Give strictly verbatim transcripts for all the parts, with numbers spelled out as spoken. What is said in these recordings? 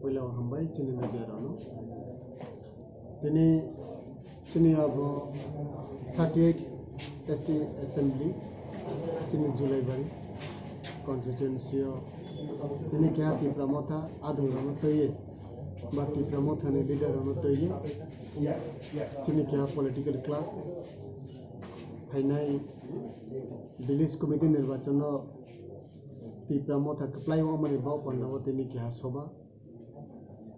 Puila o hambai chini media rokno. Tini chini abo thirty eight S T Assembly chini Julaibari constituency o tini keha Tipra Motha adung rokno twiwi ba Tipra Motha ni leader rokno twiwi chini keha political class phainai village committee nirbachon no Tipra Motha kwplai wngmani bau panda o tini keha soba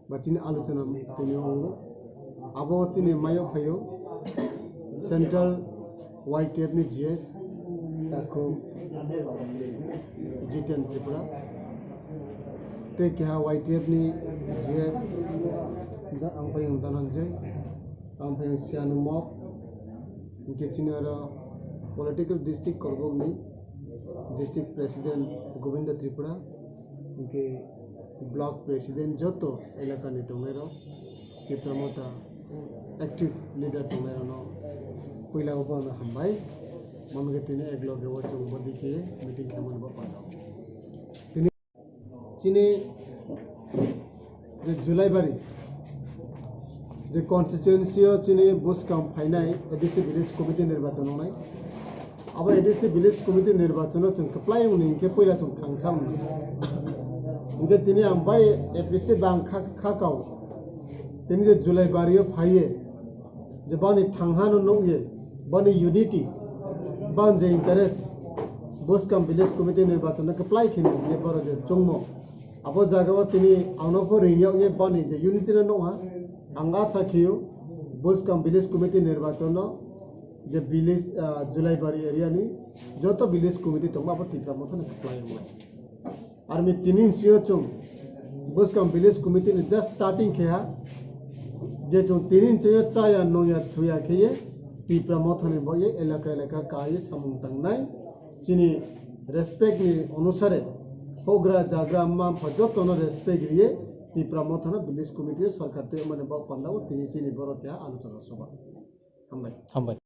ba chini alochona tini wngo. Abo chini mayo phaio Central Y T F ni G S takhuk Jiten Tripura tei keha Y T F ni G S da ang phaiyung Dhananjay, ang phaiyung Sianu Mok, hwnkhe chini oro political district Korbokni district president Govinda Tripura, hwnkhe block president joto elakani tongnairok, Tipra Motha active leader tongnairokno puila o bono hambai. Mamungkhe tini ekloge o chwng bodi khe meeting khaimani bo panda. Tini chini je Julaibari je constituency o chini buskang phainai A D C village committee nirbachon wngnai. Abo A D C village committee nirbachon o chwng kwplai wngni hinkhe puila chwng thangsa wngni. Hinkhe tini ang bai A P C bang kha, kha kao. Tini je Julaibari o phaiye je bani thangha no nukye bani unity bang je interest buskang village committee nirbachon no kwplai khe nukye boro je chwngmo. Abo jaga o tini ang no pho ring yag ye bani je unity no nukha. Ang asa khiyo buskang village committee nirbachon no je village, ah, Julaibari area ni joto village committee tongma abo Tipra Motha ni kwplai wngnai. Armi tini sio chwng buskang village committee ni just starting khe ha je chwng tini sio chaya nungya thuya khe ye Tipra Motha ni bo ye elaka elaka ka ye samung tangnai. Chini respect ni onusare hogra jagra mampa joto no respect riye Tipra Motha no village committee sorkar tei mani bo panda o tini chini borok keha alochona soba. Hambai. Hambai.